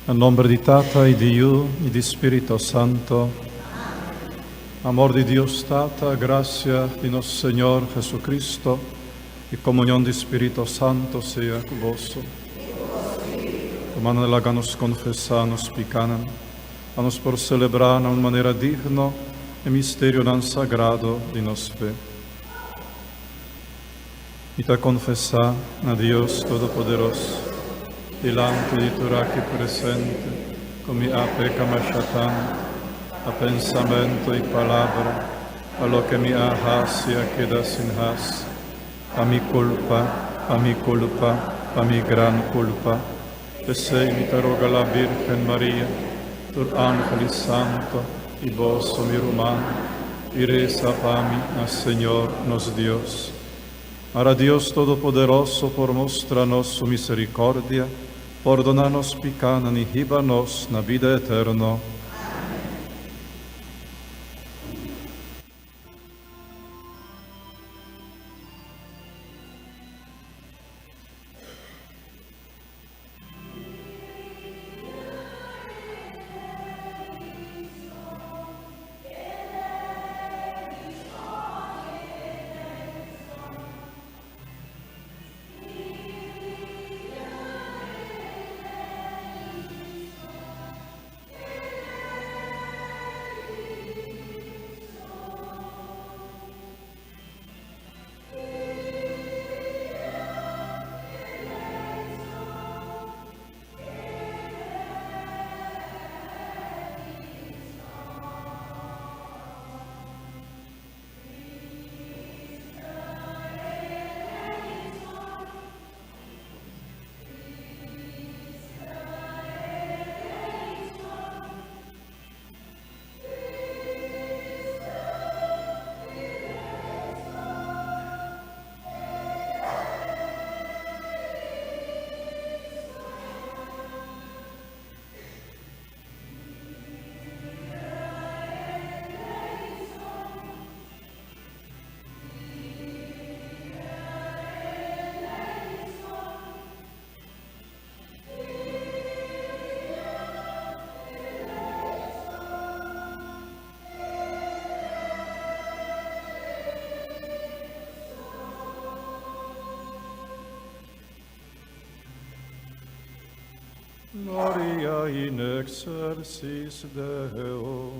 Na nomber di Tata y di Yu y di Spirito Santo. Amor di Dios Tata, gracia di nos Señor Jesucristo y comunion di Spirito Santo sea cu boso. Rumannan, laga nos confesa nos picanan, pa nos por celebra na un manera digno e misterionan sagrado di nos fe. Mi ta konfesá na Dios Todopoderoso, dilanti di tur aki presente, ku mi a peka masha tantu, na pensamentu i palabra, pa loke mi a hasi a keda sin hasi. Pa mi kulpa, pa mi kulpa, pa mi gran kulpa. P'esei mi ta roga la Bírgen Maria, tur ángel i santo, i boso, mi ruman, i resa pa mi na Señor nos Dios. Mara Dios Todopoderoso por mustra nos su misericordia, pordona nos picanan i hiba nos na bida eterno. Gloria in excelsis Deo.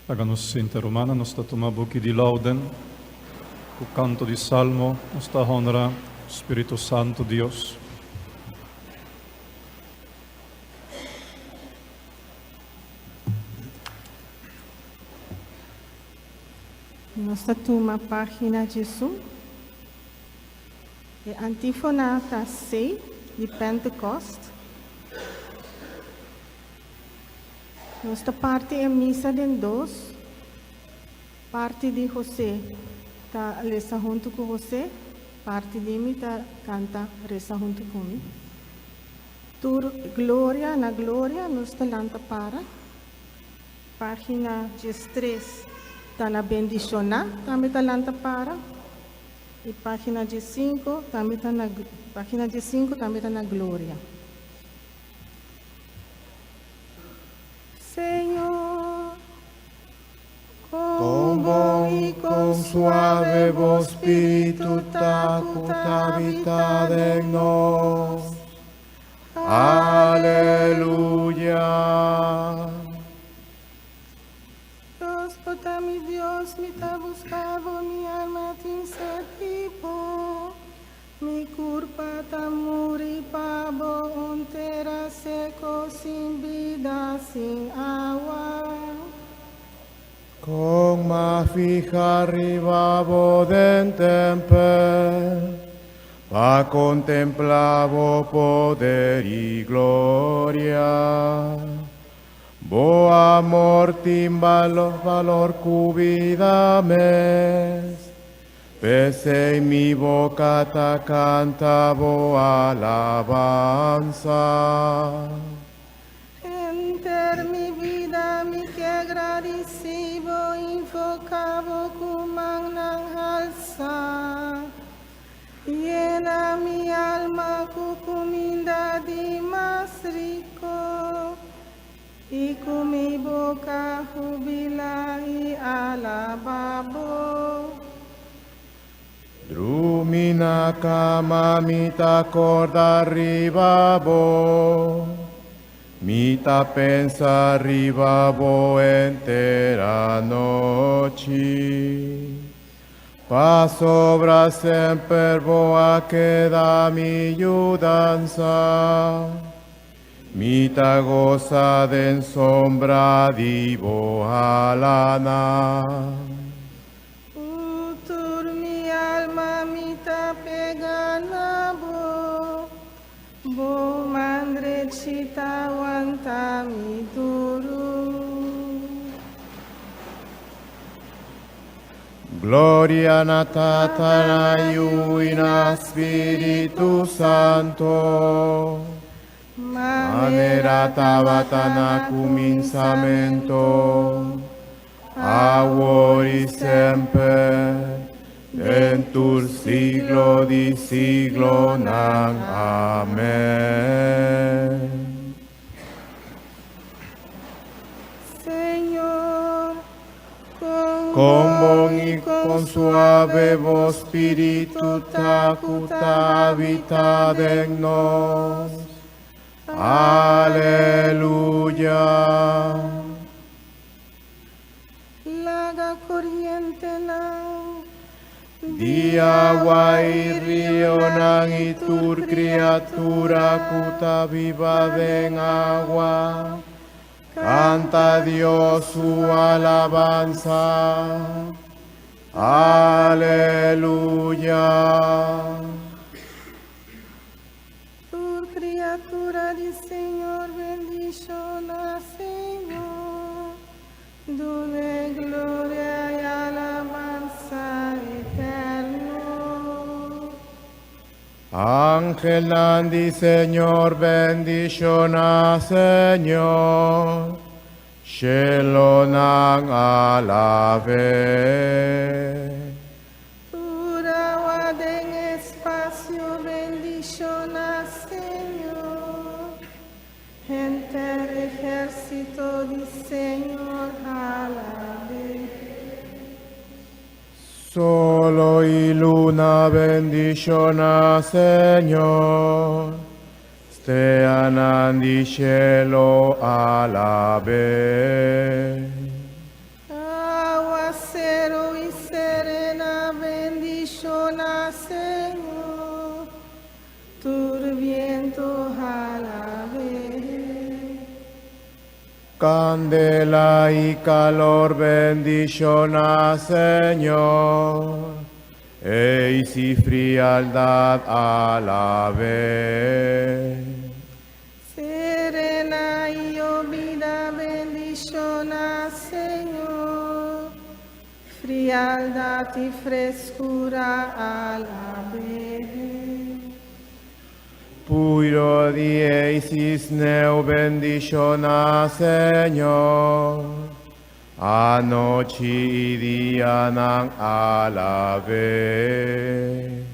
Laga nos sinta rumannan, nos ta tuma buki di Lauden ku kanto di Salmo, nos ta honra Spiritu Santu Dios. Nos ta tuma página djesun. E antífona ta C di Pentekost. Nos ta parti e misa den dos. Parti di José ta lesa huntu ku José, parti di mi ta kanta resa huntu ku mi. Tur Gloria na Gloria nos ta lanta para. Página 13 ta na Bendishoná tambe ta lanta para. I página 15 tambe ta na página 15 tambe ta na Gloria. Señor, Con bon i con suave bo spiritu ta ku ta habitá den nos. Aleluya. Dios, bo ta mi Dios, mi ta buska bo, mi alma tin sed di bo. Mi kurpa ta muri pa bo, un tera seko sin bida, sin awa. Con m'a fiha riba bo den tempel, pa kontemplá bo poder i gloria. Bo amor tin balor ku bida mes, P'esei mi boka ta kanta bo alabansa. Henter mi bida mi ke gradisí bo, invoká bo ku mannan halsá. Yena mi alma ku kuminda di mas riko, I ku mi boka hubilá i alabá bo. Drumi na kama mi ta kòrda riba bo, mi ta pensa riba bo henter anochi. Pasobra semper bo a keda mi yudansa. Mi ta gosa den sombra di bo alanan. Ku tur mi alma mi ta pega na bo, bo man drechi ta wanta mi duru. Gloria na Tata, na Yu i na Spiritu Santo, manera tabata na kuminsamentu, awor i semper, den tur siglo di siglonan. Amèn. Señor, Con bon i con suave bo spiritu ta ku ta habitá den nos. Aleluya. Laga korientenan di awa i rionan i tur kriatura ku ta biba den awa. Kanta Dios su alabansa. Aleluya. Tur kriatura di Señor bendishoná Señor, dun'é gloria i alabansa eterno. Angelnan di Señor bendishoná Señor, shelonan alab'é. Tur awa den espasio bendishoná Señor, henter ehérsito di Señor alab'é. Solo i luna bendishoná Señor, streanan di shelu alab'é. Candela y calor bendiciona, Señor, eis y frialdad a la vez. Serena y yobida bendiciona, Señor, frialdad y frescura a la vez. Puiro di eis y sneu bendiciona, Señor, anochi y dia nan a la vez.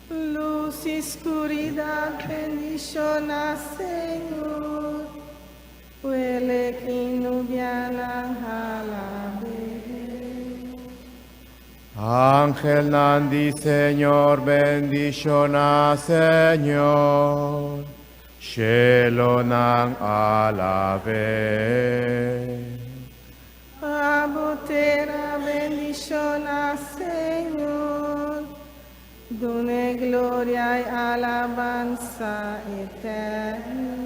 Luz y oscuridad bendiciona, Señor, huele que nubiana a la vez. Ángel Nandi, Señor, bendiciona, Señor, Shelonan a la vez. Abotera bendiciona, Señor, dune gloria y alabanza eterno.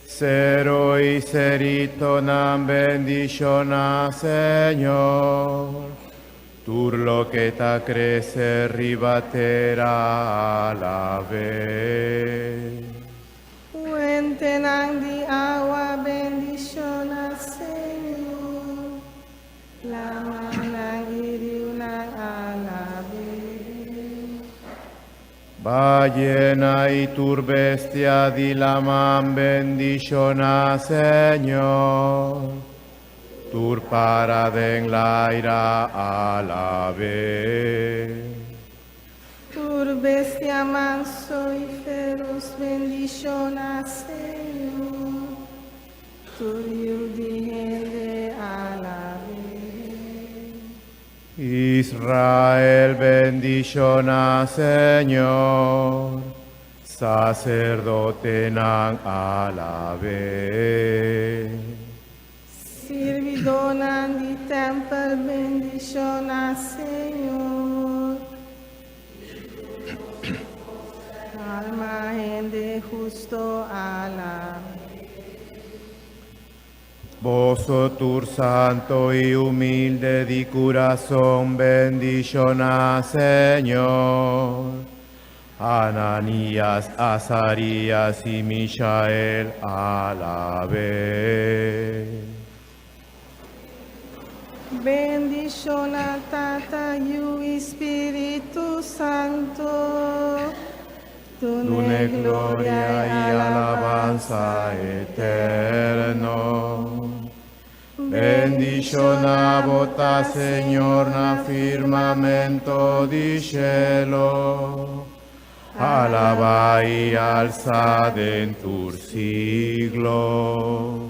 Cero y cerito nan bendiciona, Señor, Turlo que ta crece ribatera a la vez. Fuente di agua bendiciona, Señor, la mana y una a la vez. Ballena y tur bestia di la man bendiciona, Señor. Tur para den laira a la vez. Tur bestia manso y feroz bendiciona, Señor. Tur hende a la vez. Israel bendiciona, Señor. Sacerdote nan a la vez. Sirvidonan di tempel bendiciona, Señor. Alma hende justo a la Boso tur santo y humilde di corazón bendiciona, Señor. Ananías, Azarías y Misael a la vez. Bendiciona Tata y Espíritu Santo. Dune gloria y alabanza eterno. Bendiciona bota, Señor, na firmamento di cielo. Alaba y alza en tur siglo.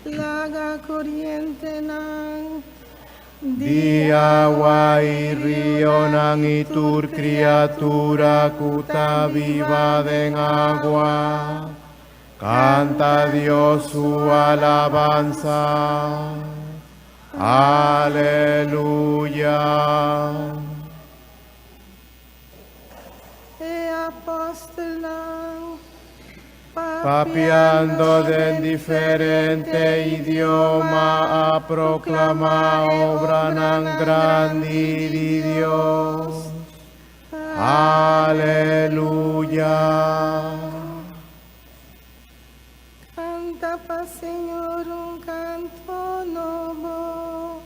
Laga corriente nan Di agua y río nan y tur criatura cuta viva den agua. Canta a Dios su alabanza. Aleluya. E apostelnan Papiando den diferente idioma a proclama obra grande di Dios. Aleluya. Canta pa Señor un canto nobo,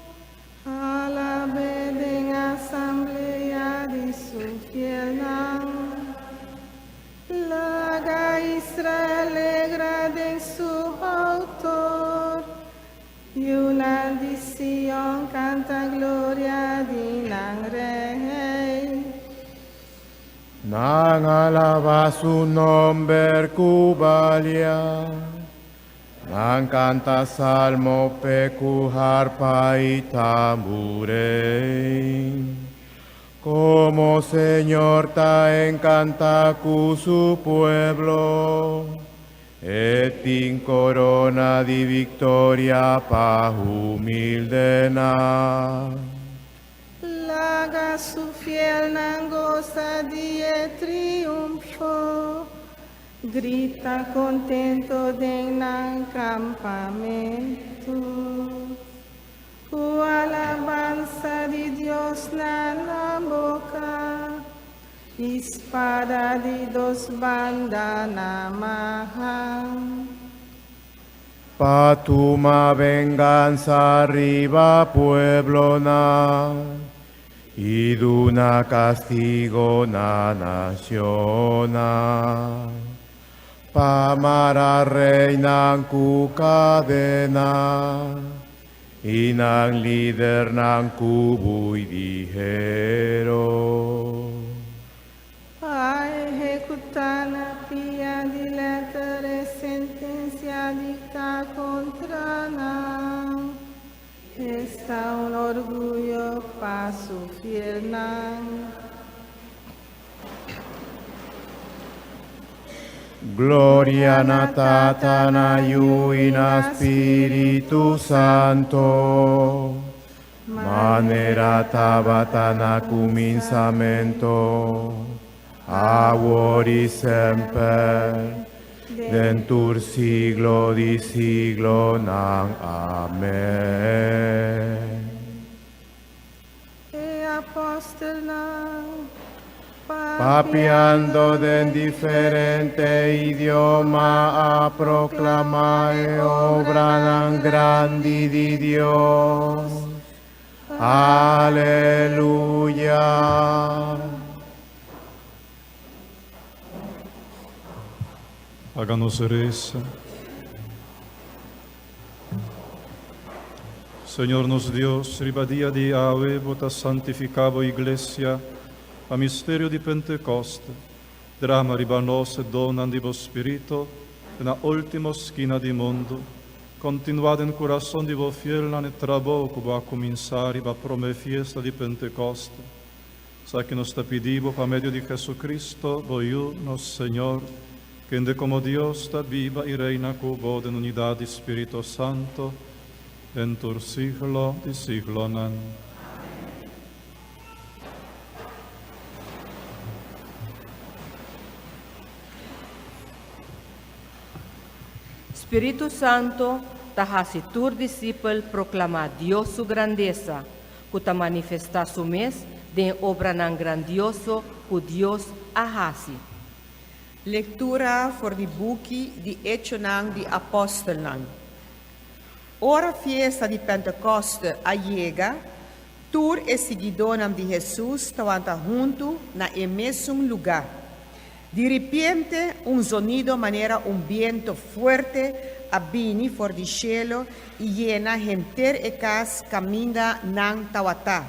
Alab'e den asamblea di su fielnan. Laga Israel alegra den su autor, Yiunan di Sion canta gloria di nan rey. Nan alaba su nomber cu balia. Nan canta salmo p'e cu harpa y tamburein. Como Señor ta encanta cu su pueblo, E tin corona di victoria pa humildenan. Laga su fielnan gosa di e triunfo, grita contento den nan campamento. Ku alabansa di Dios na nan boca, i spada di dos banda na man. Pa tuma vengansa riba pueblonan i duna kastigu na nashonnan. Pa mara reinan ku kadena i nan lidernan ku bui di heru. Pa ehekutá na pia di lèter e sentensia diktá kontra nan. Esta un orguyo pa su fielnan. Gloria na Tata, na Yu i na Spiritu Santu, manera tabata na kuminsamentu, awor i semper, den tur siglo di siglonan. Amèn. E apòstelnan Papiando den diferente idioma a proklamá e obranan grandi di Dios. Aleluya. Laga nos resa. Señor nos Dios, riba dia di awe bo ta santifiká bo Iglesia pa misterio di Pentekoste. Drama riba nos e donnan di bo Spirito te na último skina di mundu. Kontinuá den kurason di bo fielnan e trabou ku bo a kuminsá riba promé fiesta di Pentekoste. Esaki nos ta pidi bo pa medio di Jesucristo, bo Yu, nos Señor, kende komo Dios ta biba i reina ku bo den unidat di Spirito Santo, den tur siglo di siglonan. Spiritu Santo ta hasi tur disipel proklamá Dios su grandesa, ku ta manifestá su mes den e obranan grandioso ku Dios a hasi. Lektura for di buki di Echonan di Apòstelnan. Ora fiesta di Pentekòste a yega, tur e siguidónan di Hesus tawanta huntu na e mesun lugá. Di ripiente, un zonido manera un biento fuerte a bini for di shelo i yena henter e kas kaminda nan tawata.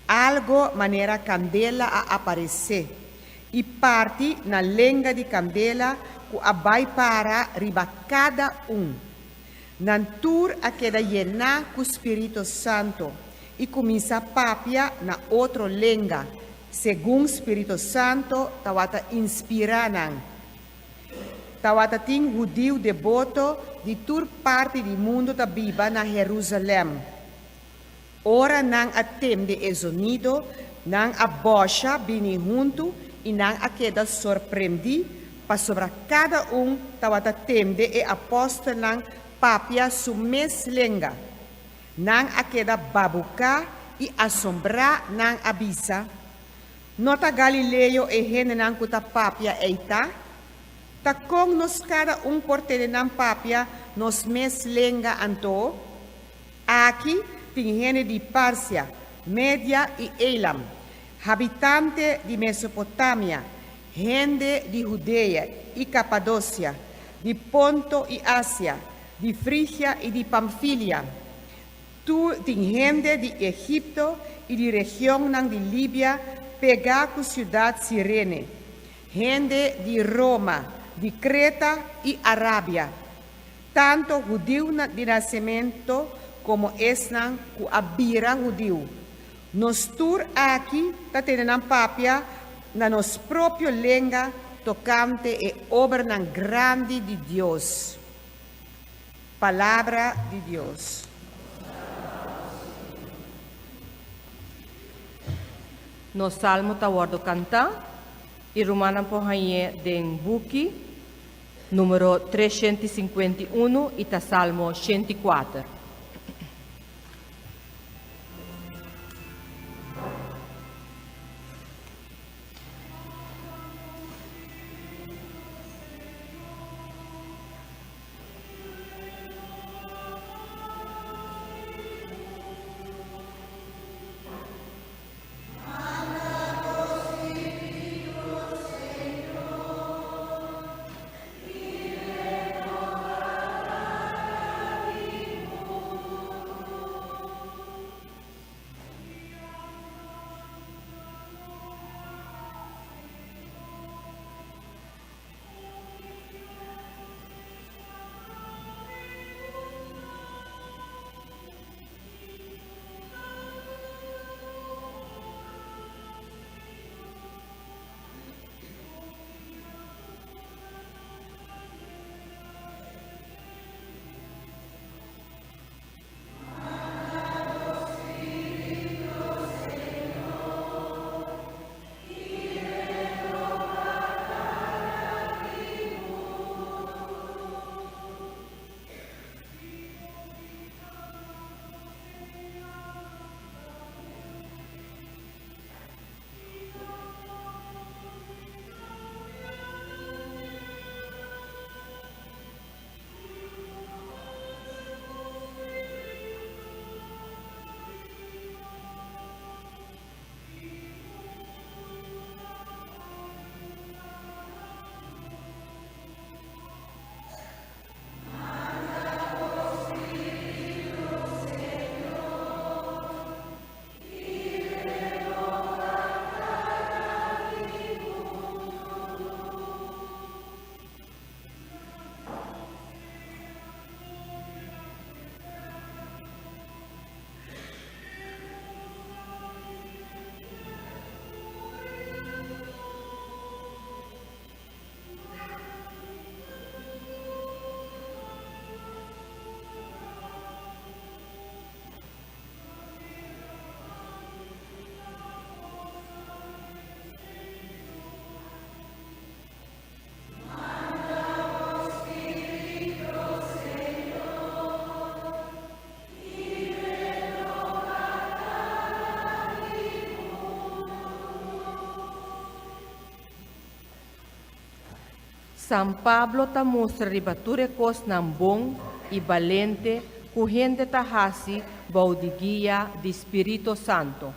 Algo manera kandela a aparesé i parti na lenga di kandela ku a bai para riba kada un. Nan tur a keda yená ku spiritu santu i kuminsá papia na otro lenga, segun spiritu santu tawata inspirá nan. Tawata tin hudiu deboto di tur parti di mundu ta biba na Herusalèm. Ora nan a tende e zonido, nan a bòsha bini huntu i nan a keda sorprendí pasobra kada un tawata tende e apòstelnan papia su mes lenga. Nan a keda babuká i asombrá, nan a bisa, No ta galileo e hendenan ku ta papia ei ta? Ta kon nos kada un por tende nan papia nos mes lenga anto? Aki tin hende di Parsia, Media i Elam, habitante di Mesopotamia, hende di Hudea i Kapadosia, di Ponto i Asia, di Frigia i di Pamfilia. Tur tin hende di Egipto i di regionnan di Libia pegá ku siudat Sirene, hende di Roma, di Kreta i Arabia, tanto hudiu di nasementu komo esnan ku a bira hudiu. Nos tur aki ta tene nan papia na nos propio lenga tokante e obranan grandi di Dios. Palabra di Dios. Nos salmo ta wòrdu kantá i rumannan por hañ'é den buki número 351 i ta Salmo 104. San Pablo ta mustra riba tur e kosnan bon i balente ku hende ta hasi bou di guia di Spirito Santo.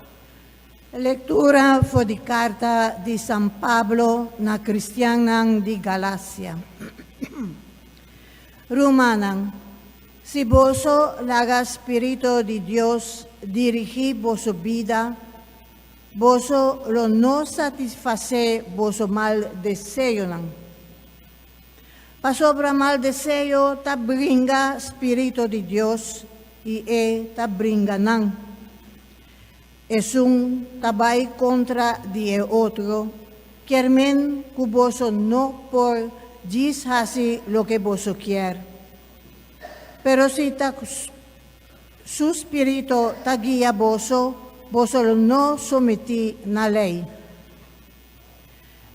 Lektura for di karta di San Pablo na kristiannan di Galasia. Rumannan, si boso laga spiritu di Dios dirigí boso bida, boso lo no satisfasé boso mal deseonan. Pasobra mal deseo ta bringa spiritu di Dios i e ta bringa nan. Esun ta bai kontra di e otro, kier men ku boso no por djis hasi loke boso kier. Pero si ta su spiritu ta guia boso, boso lo no sometí na lei.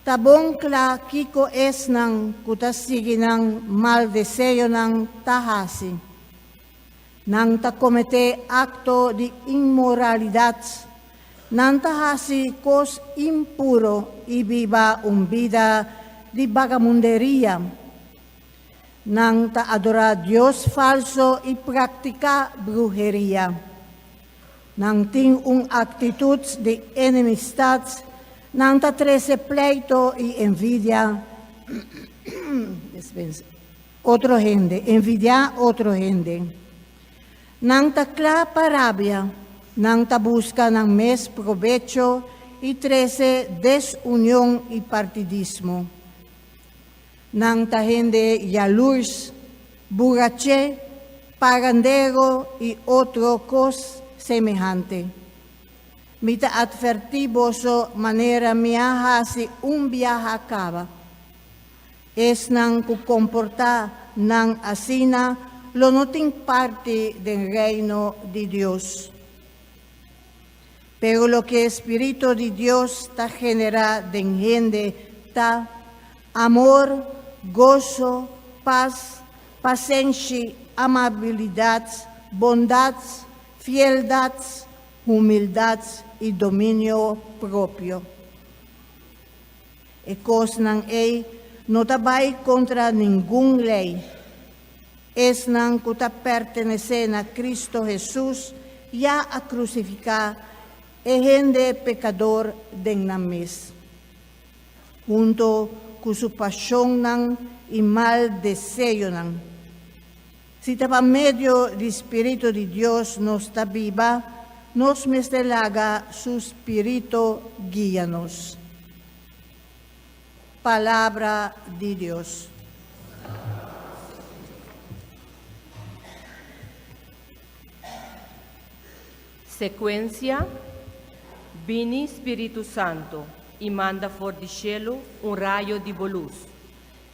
Ta bon kla kiko esnan ku ta sigui nan mal deseonan ta hasi. Nan ta kometé akto di inmoralidat, nan ta hasi kos impuro i biba un bida di bagamunderia. Nan ta adorá dios falso i praktiká bruheria. Nan tin un aktitut di enemistat, nan ta trese pleito i envidia otro hende, envidiá otro hende. Nan ta kla pa rabia, nan ta buska nan mes probecho i trese desunion i partidismo. Nan ta hende yalurs, buraché, parandero i otro kos semehante. Mi ta atvertí boso manera mi a hasi un biaha kaba. Esnan ku komportá nan asina lo no tin parti den Reino di Dios. Pero loke spiritu di Dios ta generá den hende ta amor, goso, pas, pasenshi, amabilidat, bondat, fieldat, humildat i dominio propio. E kosnan ei no ta bai kontra ningun lei. Esnan ku ta pertenesé na Kristu Hesus ya a krusifiká e hende pekador den nan mes, hunto ku su pashonnan i mal deseonan. Si ta pa medio di spiritu di Dios nos ta biba, nos mester laga su spiritu guia nos. Palabra di Dios. Sekuensia, Bini, Spiritu Santu, i manda for di shelu un rayo di bo lus.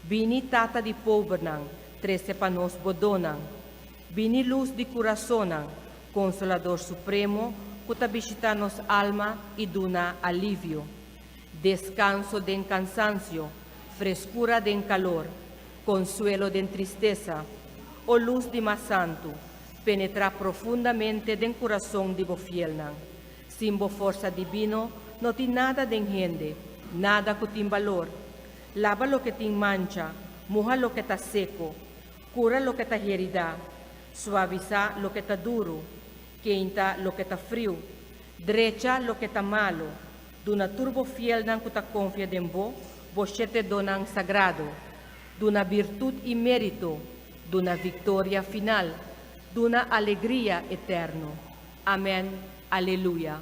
Bini, Tata di pobernan, trese pa nos bo donnan. Bini, Lus di kurasonnan, Konsolador Supremo, ku ta bishitá nos alma i duna alivio. Deskanso den kansansio, freskura den kalor, konsuelo den tristesa. O lus di mas santu, penetrá profundamente den kurason di bo fielnan. Sin bo forsa dibino no tin nada den hende, nada ku tin balor. Laba loke tin mancha, muha loke ta seko, kura loke ta heridá, suavisá loke ta duru, keinta loke ta friu, drecha loke ta malu, Duna tur bo fielnan ku ta konfia den bo, bo shete donnan sagrado. Duna birtut i mérito, duna viktoria final, duna alegria eterno. Amèn. Aleluya.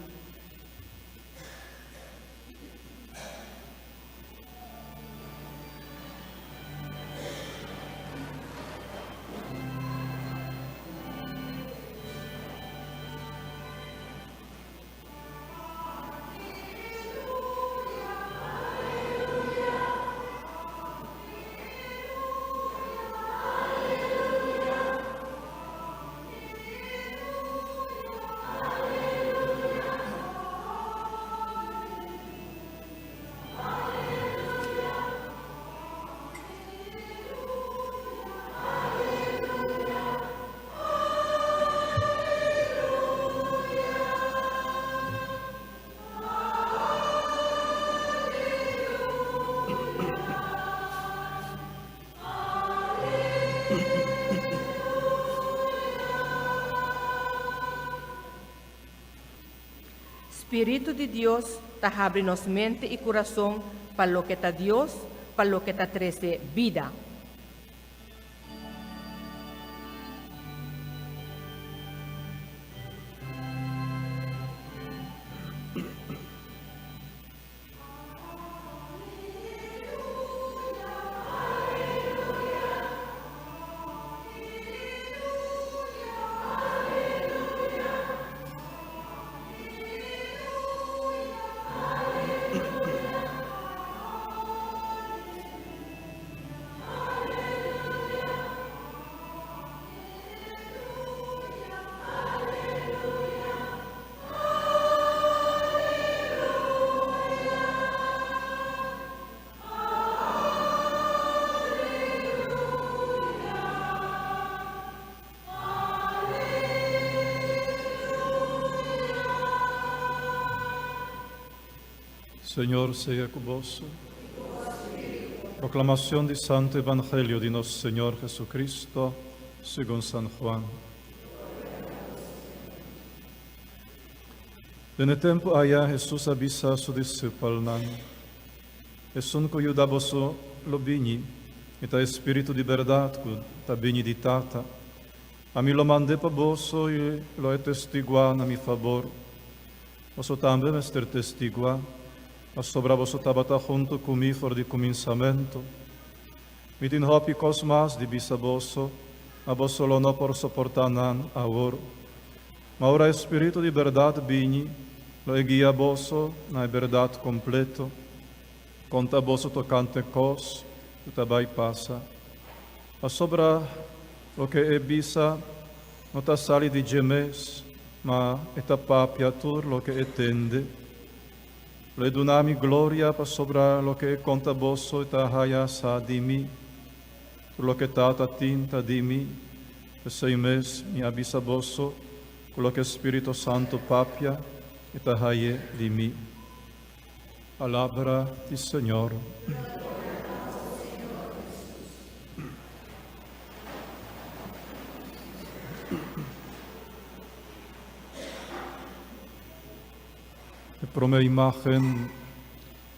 Spiritu di Dios ta habri nos mente i kurason pa loke ta Dios, pa loke ta trese bida. Señor sea ku boso. Proclamación di Santo Evangelio di nos Señor Jesucristo, segun San Juan. Den e tempu aya Hesus a bisa su disipelnan, Esun ku yuda boso lo bini, e ta e Spiritu di bèrdat ku ta bini di Tata. Ami lo mand'é pa boso i lo e testiguá na mi fabor. Boso tambe mester testiguá, pasobra boso tabata huntu ku mi for di kuminsamentu. Mi tin hopi kos mas di bisa boso, ma boso lo no por soportá nan awor. Ma ora e Spiritu di bèrdat bini, lo e guia boso na e bèrdat kompleto. Konta boso tokante kos ku ta bai pasa. Pasobra loke e bisa no ta sali di dje mes. Ma e ta papia tur loke e tende. Lo e duna mi gloria pasobra loke e konta boso e ta haya sa di mi. Tur loke Tata tin ta di mi. P'esei mes mi a bisa boso ku loke Spirito Santo papia e ta haye di mi. Palabra di Señor. E promé imágen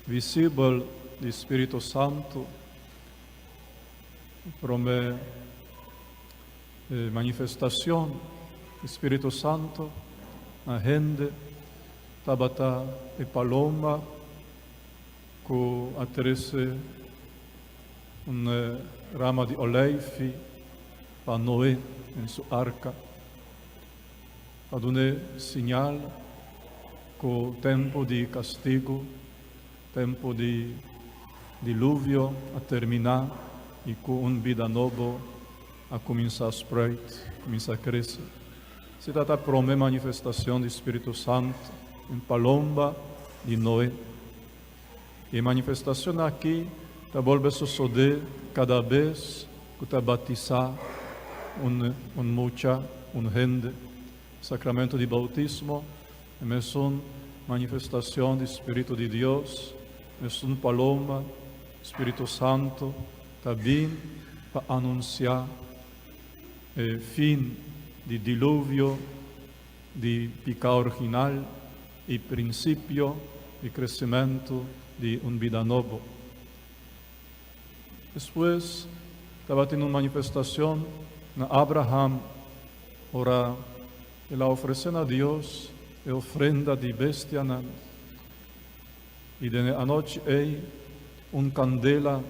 visibel di Spirito Santo, e promé manifestacion di Spirito Santo na hende tabata e palomba cu a trece un rama di olijfi pa Noé den su arca, pa dun'é siñal cu tempo di castigo, tempo di diluvio a terminá i cu un bida nobo a cuminsá spruit, cuminsá crece. Si ta ta prome manifestacion di Spiritu Santo, un palomba di Noé. E manifestacion aki ta bolbe sosode cada bes cu ta batisa un un mucha, un hende. Sacramento di bautismo e mesun manifestacion di Spiritu di Dios, mesun paloma, Spiritu Santo ta bin pa anuncia e fin di diluvio di pica original i prinsipio di kresementu di un bida nobo. Despues tabatin un manifestashon na Abraham ora el a ofresé na Dios e ofrenda di bestianan. I den e anochi ei un kandela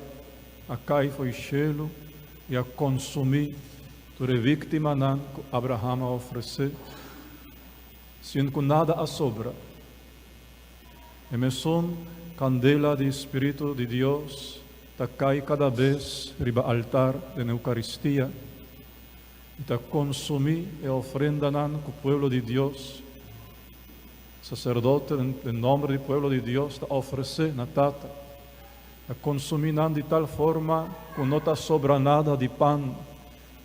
a kai fo'i shelu i a konsumí tur e víktimanan ku Abraham a ofresé. Sin ku nada a sobra. E mesun kandela di Spiritu di Dios ta kai kada bes riba altar den Eukaristia i ta konsumí e ofrendanan ku pueblo di Dios, saserdote den nòmber di pueblo di Dios ta ofresé na Tata. Ta konsumí nan di tal forma ku no ta sobra nada di pan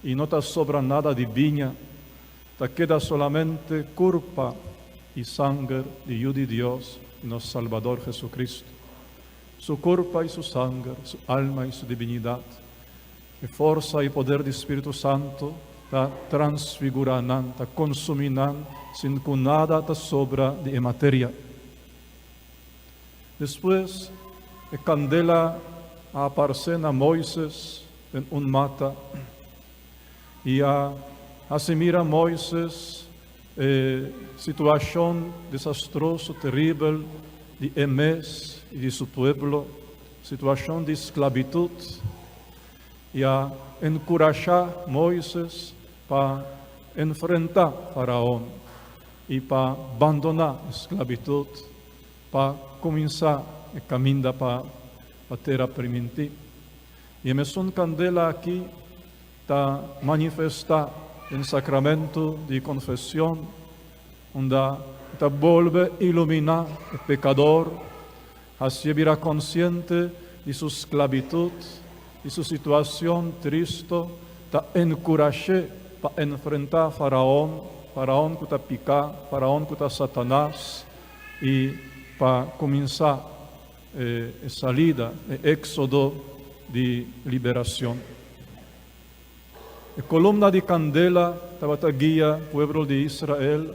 i no ta sobra nada di biña. Ta keda solamente kurpa i sanger di Yu di Dios i nos Salbador Jesucristo. Su kurpa i su sanger, su alma i su dibinidat. E forsa i poder di Spiritu Santu ta transfigurá nan, ta konsumí nan sin ku nada ta sobra di e materia. Despues e kandela a aparsé na Moises den un mata. I a hasi mira Moises e situashon desastroso, teribel di e mes i di su pueblo, situashon di sklabitut, i a enkurashá Moises pa enfrentá Faraon i pa bandoná e sklabitut, pa kuminsá e kaminda pa Tera Primintí. I e mesun kandela aki ta manifestá den Sacramento di Confesion, unda e ta bolbe iluminá e pecador, hacié bira consciente di su sclabitud, di su situacion tristo, ta encurash'é pa enfrentá Faraon, Faraon cu ta picá, Faraon cu ta Satanas, i pa cuminsá e salida, e éxodo di liberacion. E columna di candela tabata guia pueblo di Israel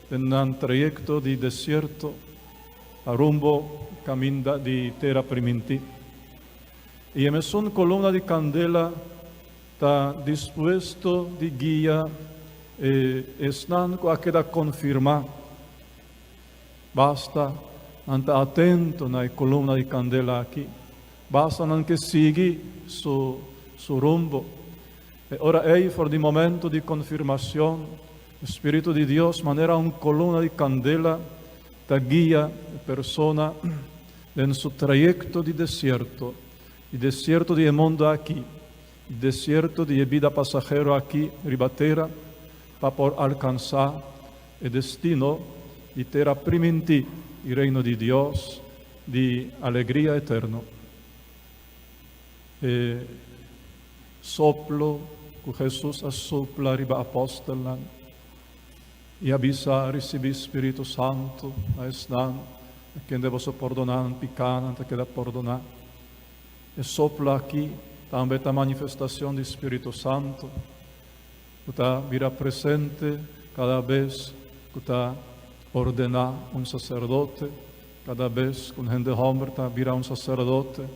den nan trayecto di desierto pa rumbo caminda di Tera Primintí. I e mesun columna di candela ta dispuesto di guia e esnan cu a keda confirmá. Basta nan ta atento na e kolumna di kandela aki. Basta nan ke sigui su su rumbo. E ora ei, for di momento di konfirmashon, e Spiritu di Dios, manera un kolumna di kandela, ta guia e persona den su trayekto di desierto, di desierto di e mundu aki, di desierto di e bida pasahero aki riba tera, pa por alkansá. e destino di tera primintí i Reino di Dios di alegria eterno. E soplo ku Hesus a supla riba apòstelnan i a bisa, Risibí Spiritu Santu, na esnan a kende boso pordoná nan pikánan ta keda pordoná. E soplo aki tambe ta manifestashon di Spiritu Santu ku ta bira presente kada bes ku ta ordená un saserdote, kada bes ku un hende hòmber ta bira un saserdote.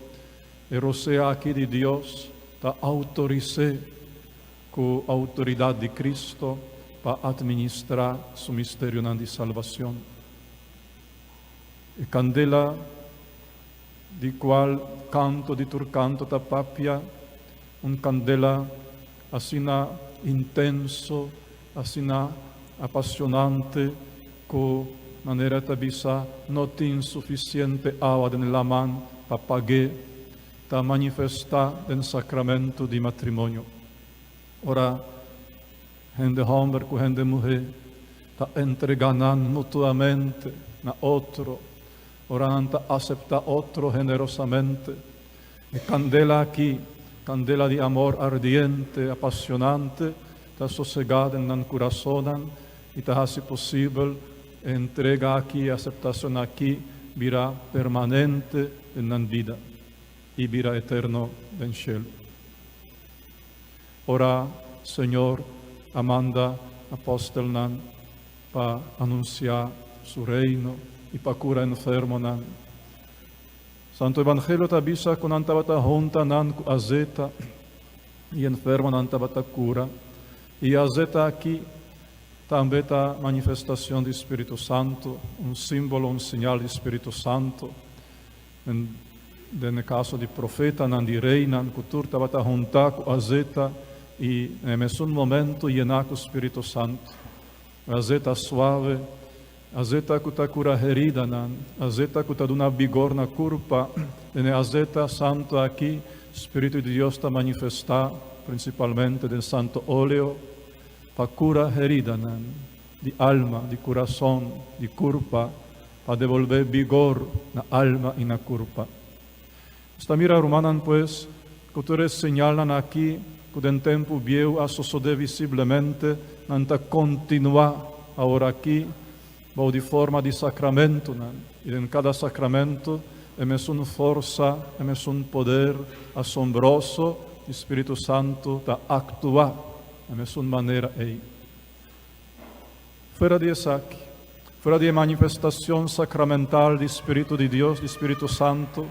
E rosea aki di Dios ta outoris'é ku outoridat di Cristo pa atministrá su misterionan di salbacion. E kandela di kual Kanto di tur Kanto ta papia, un kandela asina intenso, asina apasionante ku, manera e ta bisa, no tin sufisiente awa den laman pa pag'é, ta manifestá den sakramentu di matrimonio. Ora hende hòmber ku hende muhé ta entregá nan mutuamente na otro, ora nan ta aseptá otro generosamente, e kandela akí, kandela di amor ardiente, apasionante, ta sosegá den nan kurasonnan i ta hasi posibel e entrega akí, e aseptashon akí bira permanente den nan bida i bira eterno den shelu. Ora Señor a manda apòstelnan pa anunsiá Su Reino i pa kura enfermonan, Santu Evangelio ta bisa ku nan tabata hunta nan ku azeta i enfermonan tabata kura. I azeta aki tambe ta manifestashon di Spiritu Santu, un símbolo, un señal di Spiritu Santu. Den e kaso di profetanan, di reinan, ku tur tabata huntá ku azeta i na e mesun momentu yená ku Spiritu Santu. Azeta suave, azeta ku ta kura heridanan, azeta ku ta duna bigor na kurpa. Den e azeta santu aki, Spiritu di Dios ta manifestá prinsipalmente den santu oleo pa kura heridanan di alma, di kurason, di kurpa, pa debolbé bigor na alma i na kurpa. Nos ta mira, rumannan, pues, ku tur e señalnan aki ku den tempu bieu a sosodé visiblemente, nan ta kontinuá aworakí bou di forma di sakramentunan, i den kada sakramentu e mesun forsa, e mesun poder asombroso di Spiritu Santu ta aktuá na mesun manera ei. Fuera di esaki, fuera di e manifestacion sacramental di Spiritu di Dios, di Spiritu Santo,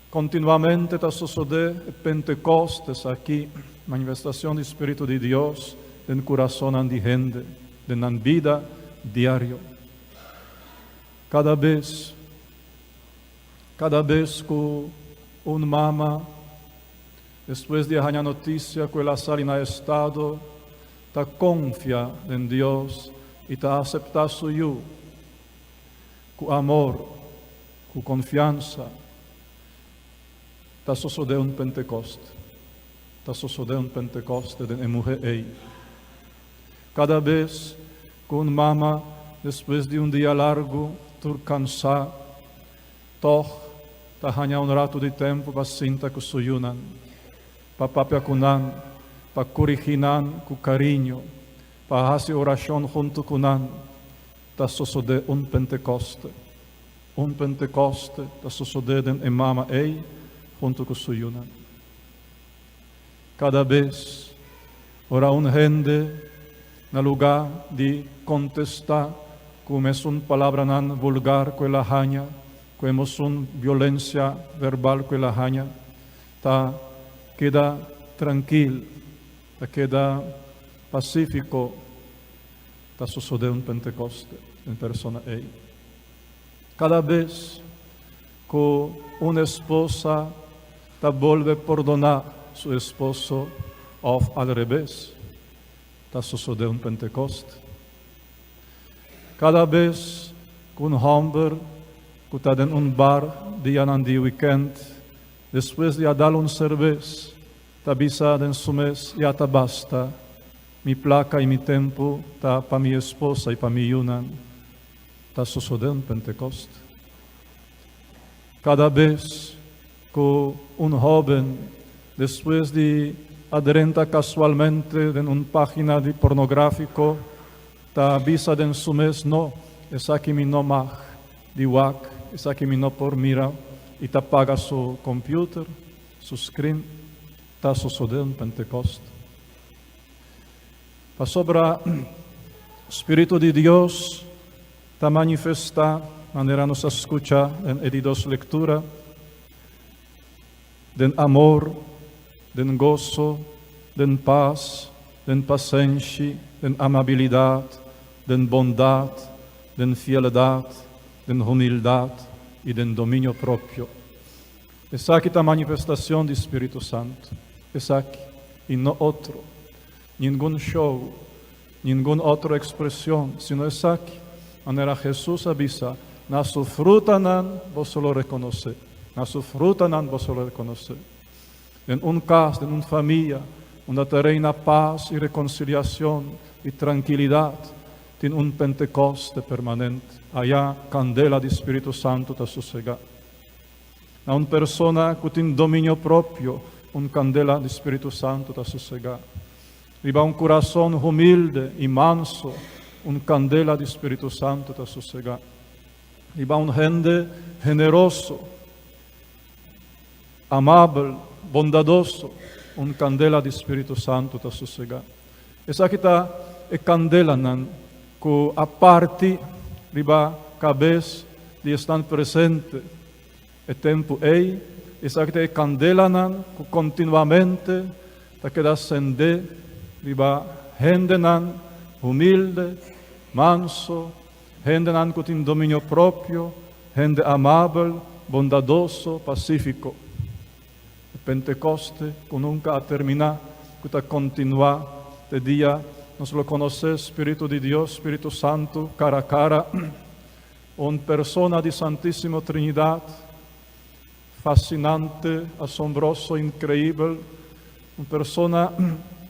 continuamente ta sosode e Pentecostes aki, manifestacion di Spiritu di Dios den curasonnan di hende, den nan bida diario. Cada bes, cada bes cu un mama, despues di a haña noticia cu el a sali na estado, Ta konfia den Dios i ta aseptá su Yu ku amor, ku konfiansa. Ta sosodé un Pentekoste. Ta sosodé un Pentekoste den e muhé ei. Kada bes ku un mama, despues di un dia largu, tur kansá, tòg ta haña un ratu di tempu pa sinta ku su yunan, pa papia ku nan, pa korigí nan ku kariño, pa hasi orashon huntu ku nan, ta sosodé un Pentekòste. Un Pentekòste ta sosodé den e mama ei huntu ku su yunan. Kada bes ora un hende na lugá di kontestá ku mesun palabranan vulgar ku el a haña, ku e mesun violensia verbal ku el a haña, Ta keda trankil, ta keda pasífiko, ta sosodé un Pentekoste den persona ei. Kada bes ku un esposa ta bolbe pordoná su esposo òf al rebes, ta sosodé un Pentekoste. Kada bes ku un hòmber ku ta den un bar dianan di wikènt Despues di a dal un serbes, ta bisa den su mes, Ya ta basta. Mi plaka i mi tempu ta pa mi esposa i pa mi yunan. Ta sosodé un Pentekoste. Kada bes ku un hóben, despues di a drenta kasualmente den un página di pornográfiko, ta bisa den su mes, No, esaki mi no mag di wak, esaki mi no por mira, i ta paga su computer, su screen, ta sosodé un Pentekoste. Pasobra Spiritu di Dios ta manifestá, manera nos a skucha den e di dos lektura, den amor, den goso, den pas, den pasenshi, den amabilidat, den bondat, den fieldat, den humildat i den dominio propio. Esaki ta manifestacion di Spiritu Santo. Esaki, y no otro. Ningun show, ningun otro expresion, sino esaki. Manera Jesus a bisa, Na su frutanan boso lo reconoce. Na su frutanan boso lo reconoce. Den un cas, den un famia, unda ta reina paz y reconciliacion y trankilidad, tin un Pentecoste permanente. Aya candela di Spiritu Santo ta sosega. Na un persona ku tin dominio propio, un kandela di Spiritu Santu ta sosegá. Riba un kurason humilde i manso, un kandela di Spiritu Santu ta sosegá. Riba un hende generoso, amabel, bondadoso, un kandela di Spiritu Santu ta sosegá. Esaki ta e kandelanan ku a parti riba kabes di esnan presente e tempu ei. Esaki ta e kandelanan ku kontinuamente ta keda sendé riba hendenan humilde, manso, hendenan ku tin dominio propio, hende amabel, bondadoso, pasífiko. E Pentekoste ku nunka a terminá, ku ta kontinuá te dia nos lo konosé Spiritu di Dios, Spiritu Santu, kara kara, un Persona di Santísimo Trinidat, fasinante, asombroso, inkreibel, un Persona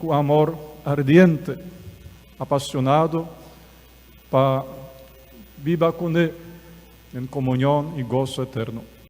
ku amor ardiente, apasionado pa biba kuné den komunion i goso eterno.